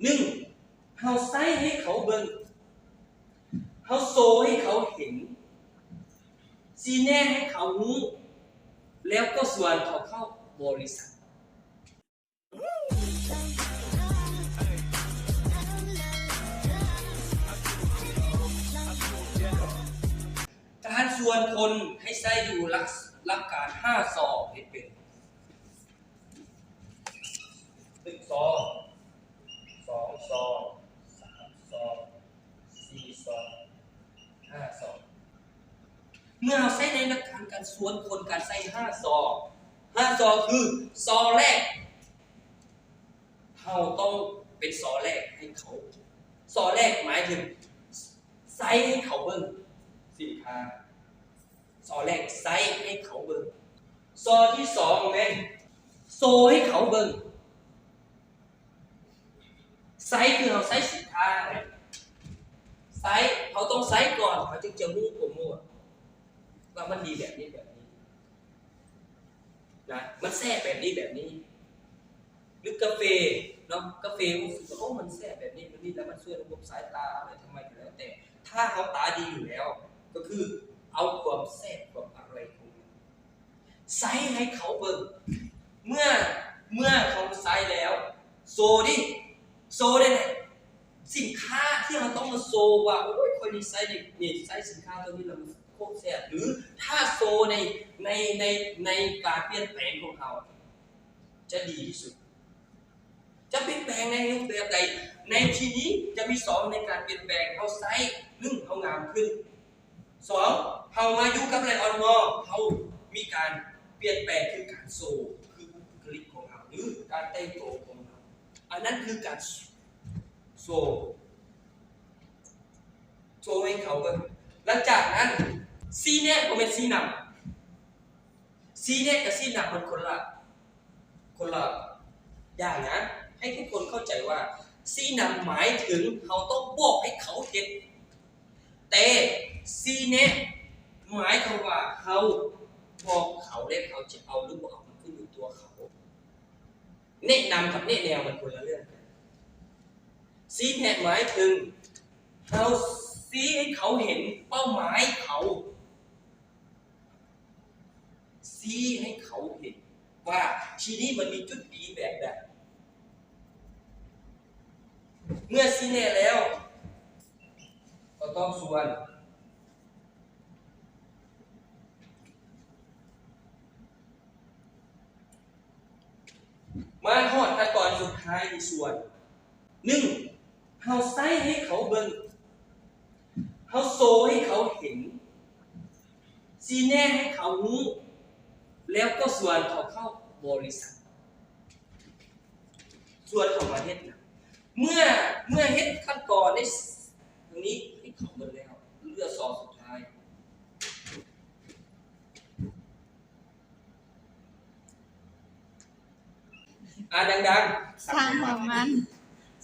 ໜຶ່ງ ເຮົາໃຊ້ໃຫ້ເຂົາເບິ່ງ, ເຮົາໂຊໃຫ້ເຂົາເຫັນ, ຊີ້ແນະໃຫ້ເຂົາຮູ້, ແລ້ວກໍຊວນເຂົາເຂົ້າບໍລິສັດ. ການຊວນຄົນໃຫ້ໃຊ້ຢູ່ຫຼັກ ຫຼັກການຫ້າຊໍ ເຮັດເປັນ ໜຶ່ງຊໍ, ສອງຊໍ, ສາມຊໍ, ສີ່ຊໍ, ຫ້າຊໍ. ເມື່ອເຮົາໃຊ້ໃນຫຼັກການການຊວນຄົນ ການໃຊ້ຫ້າຊໍ, ຫ້າຊໍຄື ຊໍແລກ ເຮົາຕ້ອງເປັນຊໍແລກໃຫ້ເຂົາ. ຊໍແລກໝາຍເຖິງໃຊ້ໃຫ້ເຂົາເບິ່ງສິນຄ້າ. ຊໍແລກໃຊ້ໃຫ້ເຂົາເບິ່ງ. ຊໍທີສອງແມ່ນໂຊໃຫ້ເຂົາເບິ່ງ. ໃຊ້ຄືເຮົາໃຊ້ສິນຄ້າແຫຼະ. ໃຊ້, ເຮົາຕ້ອງໃຊ້ກ່ອນ ເຮົາຈຶ່ງຈະຮູ້ໂປຣໂມດວ່າມັນດີແບບນີ້ແບບນີ້ນະ, ມັນແຊບແບບນີ້ແບບນີ້. ຫຼືກາເຟເນາະ, ກາເຟຮູ້ສຶກວ່າ ໂອ້ ມັນແຊບແບບນີ້ແບບນີ້ ແລ້ວມັນຊ່ວຍລະບົບສາຍຕາ ອະໄລທຳໄມກໍແລ້ວແຕ່. ຖ້າເຮົາຕາດີຢູ່ແລ້ວ ກໍຄືເອົາຄວາມແຊບຄວາມອະຮ່ອຍຂອງມັນ ໃຊ້ໃຫ້ເຂົາເບິ່ງ. ເມື່ອ ເມື່ອເຂົາໃຊ້ແລ້ວ ໂຊດິ ໂຊໄດ້ແຫຼະ. ສິນຄ້າທີ່ເຮົາຕ້ອງມາໂຊວ່າ ໂອ້ຍ ຂ້ອຍນີ້ໃຊ້ນີ້ ນີ້ໃຊ້ສິນຄ້າຕົວນີ້ແລ້ວມັນໂຄດແຊບ. ຫຼືຖ້າໂຊໃນ ໃນ ໃນ ໃນການປ່ຽນແປງຂອງເຮົາ ຈະດີທີ່ສຸດ. ຈະປ່ຽນແປງໃນຮູບແບບໃດ? ໃນທີ່ນີ້ຈະມີສອງໃນການປ່ຽນແປງ. ເຮົາໃຊ້ ໜຶ່ງ ເຮົາງາມຂຶ້ນ. ສອງ ເຮົາມາຢູ່ກັບໄລອອນມໍ ເຮົາມີການປ່ຽນແປງ ຄືການໂຊ ຄືບຸກຄະລິກຂອງເຮົາ ຫຼືການແຕ່ງໂຕຂອງເຮົາ. ອັນນັ້ນຄືການໂຊ ໂຊໃຫ້ເຂົາເບິ່ງ. ຫຼັງຈາກນັ້ນ ຊີ້ແນະບໍ່ແມ່ນຊີ້ນຳ. ຊີ້ແນະກັບຊີ້ນຳມັນຄົນລະ ຄົນລະຢ່າງນະ. ໃຫ້ທຸກຄົນເຂົ້າໃຈວ່າ ຊີ້ນຳໝາຍເຖິງເຮົາຕ້ອງບອກໃຫ້ເຂົາເຮັດ, ແຕ່ຊີ້ແນະໝາຍຄວາມວ່າເຮົາບອກເຂົາ ແລະ ເຂົາຈະເອົາຫຼືບໍ່ເອົາ ມັນຂຶ້ນຢູ່ຕົວເຂົາ. ແນະນຳກັບແນະແນວມັນຄົນລະເລື່ອງກັນ. ຊີ້ແນະໝາຍເຖິງເຮົາຊີ້ໃຫ້ເຂົາເຫັນເປົ້າໝາຍເຂົາ. ຊີ້ໃຫ້ເຂົາເຫັນວ່າທີ່ນີ້ມັນມີຈຸດດີແບບໃດ. ເມື່ອຊີ້ແນະແລ້ວ ກໍຕ້ອງຊວນ. ມາຮອດຂັ້ນຕອນສຸດທ້າຍທີ່ຊວນ. ໜຶ່ງ ເຮົາໃຊ້ໃຫ້ເຂົາເບິ່ງ, ເຮົາໂຊໃຫ້ເຂົາເຫັນ, ຊີ້ແນະໃຫ້ເຂົາຮູ້ ແລ້ວກໍຊວນເຂົາເຂົ້າບໍລິສັດ, ຊວນເຂົາມາເຮັດນຳ. ເມື່ອ ເມື່ອເຮັດຂັ້ນຕອນໃນນີ້ໃຫ້ເຂົາເບິ່ງແລ້ວ, ເຫຼືອຊອນສຸດທ້າຍ. ອາ ດັງໆ. ຊ່າງຫົວມັນ.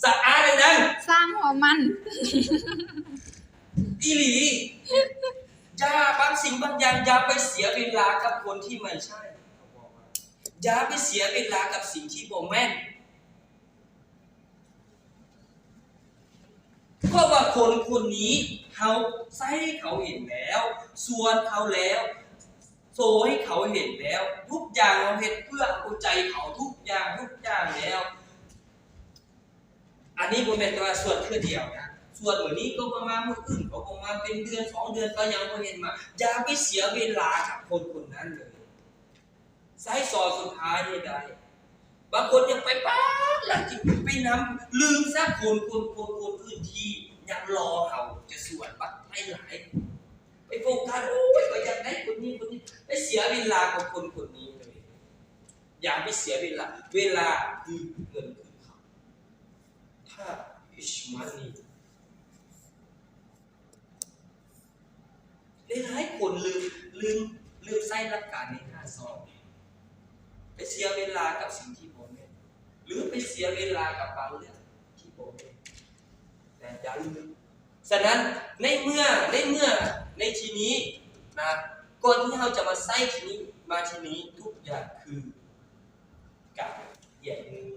ສະອາ ດັງໆ. ຊ່າງຫົວມັນ. ອີ່ຫຼີ. ຢ່າ ບາງສິ່ງບາງຢ່າງ ຢ່າໄປເສຍເວລາກັບຄົນທີ່ໄມ່ໃຊ່. ຢ່າໄປເສຍເວລາກັບສິ່ງທີ່ບໍ່ແມ່ນ. ເພາະວ່າຄົນຄົນນີ້ ເຮົາໃຊ້ເຂົາເຫັນແລ້ວ, ຊວນເຂົາແລ້ວ, ໂຊໃຫ້ເຂົາເຫັນແລ້ວ, ທຸກຢ່າງເຮົາເຮັດເພື່ອເອົາໃຈເຂົາ, ທຸກຢ່າງ ທຸກຢ່າງແລ້ວ. ອັນນີ້ບໍ່ແມ່ນແຕ່ວ່າຊວນເທື່ອດຽວນະ, ຊວນມື້ນີ້ກໍບໍ່ມາ, ມື້ອື່ນກໍບໍ່ມາ, ເປັນເດືອນສອງເດືອນກໍຍັງບໍ່ເຫັນມາ. ຢ່າໄປເສຍເວລາກັບຄົນຄົນນັ້ນເລີຍ. ໃຊ້ຊອນສຸດທ້າຍໃຫ້ໄດ້. ບາງຄົນຍັງໄປປາກຫຼັງ ໄປນຳ ລືມຊະ ຄົນ ຄົນ ຄົນ ຄົນອື່ນທີ່ຍັງລໍເຮົາຈະຊວນບັກຫຼາຍໆ. ໄປໂຟກັສ ໂອ້ຍ ຂ້ອຍຢາກໄດ້ຄົນນີ້ຄົນນີ້, ໄປເສຍເວລາກັບຄົນຄົນນີ້ເລີຍ. ຢ່າໄປເສຍເວລາ, ເວລາຄືເງິນຄືຄຳ. Time is money. ຫຼາຍໆຄົນລືມ ລືມ ລືມໃຊ້ຫຼັກການນີ້ຫ້າຊອກ, ໄປເສຍເວລາກັບສິ່ງທີ່ບໍ່ແມ່ນ ຫຼືໄປເສຍເວລາກັບບາງເລື່ອງທີ່ບໍ່ແມ່ນນະ, ຢ່າລືມ. ສະນັ້ນ ໃນເມື່ອ ໃນເມື່ອ ໃນທີ່ນີ້ນະ, ກ່ອນທີ່ເຮົາຈະມາໃຊ້ທີ່ນີ້ ມາທີ່ນີ້, ທຸກຢ່າງຄືການກຽດເງິນ